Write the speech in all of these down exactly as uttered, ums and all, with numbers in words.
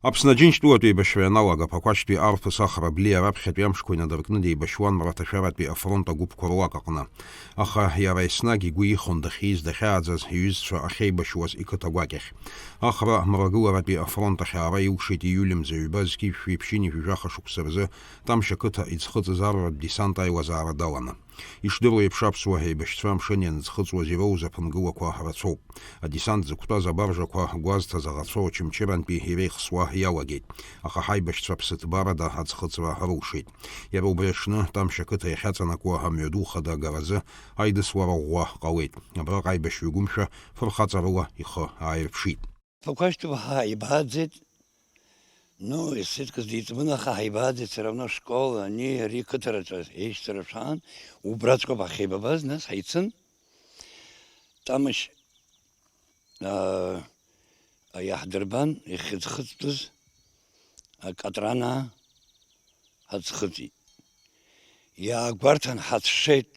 Аԥсны Аџьынџьтәылатә еибашьра ианалага, Ԥақәашьтәи арԥыс Ахра Блиа раԥхьатәи амшқәа инадыркны деибашьуан мраҭашәаратәи афронт агәыԥқәа руак аҟны. Аха иара еснагь игәы ихон дахьиз, дахьааӡаз, иҩызцәа ахьеибашьуаз иқыҭа гәакьахь. Ахра мрагыларатәи афронт ахь аара илшеит ииуль мза ҩба зқьи жәшәи ԥшьынҩажәи жәаха шықәса рзы Тамшь ақыҭа иӡхыҵыз арратә десант аилазаара даланы. Ишдыру еиԥш, аԥсуа еибашьцәа амшын ианыӡхыҵуаз ироуз аԥынгылақәа рацәоуп. Адесант зықәтәаз абаржақәа гәазҭаз аӷацәа Очамчырантәи иреихсуа иалагеит, аха ҳаибашьцәа ԥсыҭбарада аӡхыҵра рылшеит. Иара убри аҽны, Тамшь ақыҭа иахьаҵанакуа амҩаду хада агаразы аидыслара ӷәӷәа ҟалеит. Абраҟа аибашьҩы гәымшәа фырхаҵарыла ихы ааирԥшит. Ԥақәашьтәуп ҳәа ҳаибааӡеит. Ну, исыдкыз диҵбын, аха ҳаибааӡеит, все равно школ, ани, ари қыҭараҿы еишьцәа рацәан, убраҵәҟьоуп ҳахьеибабаз, нас ҳаицын. Тамашь, аа, иаҳдырбан, иахьыӡхыҵтәыз акатрана ҳаӡхыҵит. Иаагәарҭан ҳацәшеит.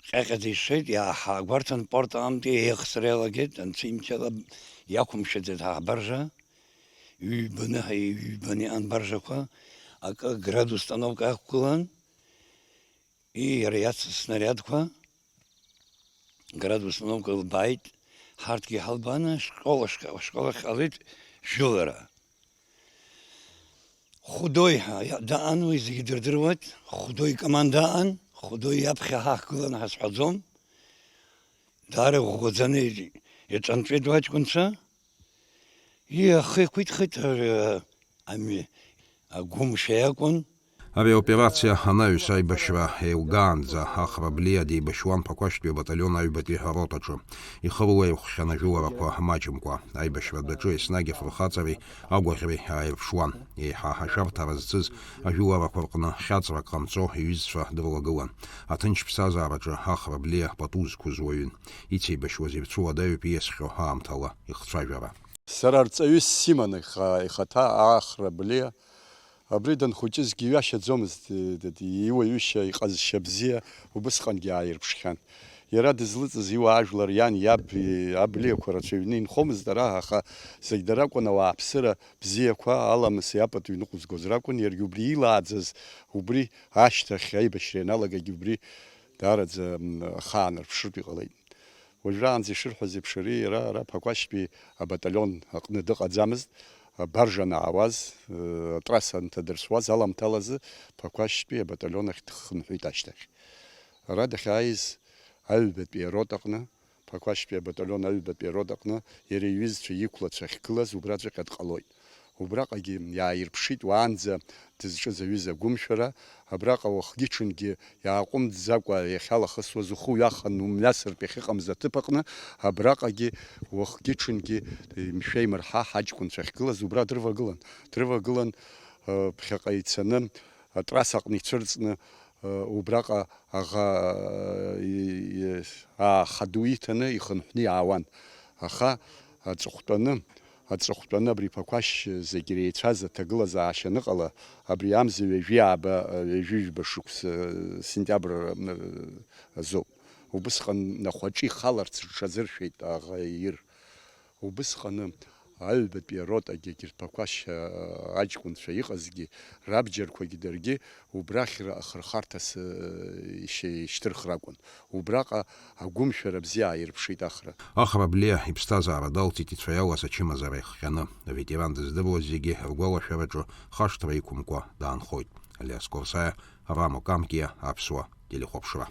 Ҟьаҟьаӡа ишеит, иааҳагәарҭан, порта амтәи еихсра иалагеит, анцәа имчала иақәымшәаӡеит ҳабаржа, ҩбаны, ҩбаны иҟан баржақәа, акы градус установка ақәгылан, и, иара иацыз снариадқәа, градус установка лбааит, ҳарҭгьы ҳалбааны, школ, школ ахь ҟалеит жәылара. Хәдои ҳәа иа-, даан, уи зегьы дырдыруеит. Хәдои команда аан, Хәдои иаԥхьа ҳаҳгыланы ҳазҳәаӡом. Даара иӷәӷәаӡаны иҿ-, иҿынҵәеит уаҷкәынцәа. Ии, ахы иқәиҭхеит, ар-, ами, агәымшәа иакәын. Ари аоперациа анаҩс аибашьра еилгаанӡа Ахра Блиа деибашьуан Ԥақәашьтәи абаталион аҩбатәи аротаҿы. Ихы рылаирхәхьан ажәыларақәа маҷымкәа. Аибашьра адәаҿы еснагь афырхаҵареи агәаӷьреи ааирԥшуан. Еиҳа ашәарҭара зцыз ажәыларақәа рҟны хьаҵрак ҟамҵо иҩызцәа дрылагылан. Аҭынч ԥсҭазаараҿы Ахра Блиа пату зқәыз уаҩын. Ицеибашьуаз ирцәуадаҩуп ииасхьоу аамҭала ихцәажәара. Сара арҵаҩыс симан иха-, ихаҭа Ахра Блиа. Абри данхәыҷызгьы иҩашьаӡомызт, д-, д-, иуаҩышьа, иҟазшьа бзиа убысҟангьы ааирԥшхьан. Иара дызлыҵыз иуаажәлар, иан, иаб, и-, аблиақәа рацәаҩны инхомызт ара, аха зегь дара акәын, ауааԥсыра бзиақәа, аламыси апату иныҟәызгоз ракәын, иаргьы убри илааӡаз, убри ашьҭахь аибашьра ианалагагь убри даараӡа, м, ахаанарԥшыртә иҟалеит. Уажәраанӡа ишырҳәаз еиԥш, ари иара ара Ԥақәашьтәи абаталион аҟны дыҟаӡамызт, абаржа анаауаз, э, атрасса анҭадырсуаз аламҭалазы Ԥақәашьтәи абаталион ахь дхынҳәит ашьҭахь. Ара дахьааиз аҩбатәи арота аҟны, Ԥақәашьтәи абаталион аҩбатәи арота аҟны иара иҩызцәа иқәлацәа ахьгылаз убраҵәҟьа дҟалоит. Убраҟагьы иааирԥшит уаанӡа дызҿыз аҩыза агәымшәара, абраҟа уахгьы-ҽынгьы иааҟәымҵӡакәа иахьалахысуаз, ухы уҩахан умҩасыртә иахьыҟамыз аҭыԥ аҟны, абраҟагьы уахгьы-ҽынгьы имшәа-имырҳа ҳаҷкәынцәа ахьгылаз убра дрывагылан. Дрывагылан, э, ԥхьаҟа ицаны, атрасса аҟны ицәырҵны, э, убраҟа аӷа, э, и-, и-, ааха ду иҭаны ихынҳәны иаауан. Аха аҵыхәтәаны, аҵыхәтәаны абри Ԥақәашь зегь иреицәаз аҭагылазаашьа аныҟала, абри амза ҩажәи ааба, ҩажәи жәба шықәса, сентиабр, азоуп. Убысҟан ахәаҿы ихаларц рҽазыршәеит аӷа Ир. Убысҟаны аҩбатәи аротагьы, егьырҭ Ԥақәашь аҷкәынцәа иҟазгьы, рабџьарқәагьы даргьы убрахьра ахырхарҭас, э, ишьа-, ишьҭырхра акәын. Убраҟа агәымшәара бзиа ааирԥшит Ахра. Ахра Блиа иԥсҭазаара далҵит ицәа иалаз ачымазара иахҟьаны. Аветеран дыздыруаз зегьы ргәалашәараҿы хашҭра иқәымкәа даанхоит. Алиас Корсаиа, Рамо Камкиа, Аԥсуа телехәаԥшра.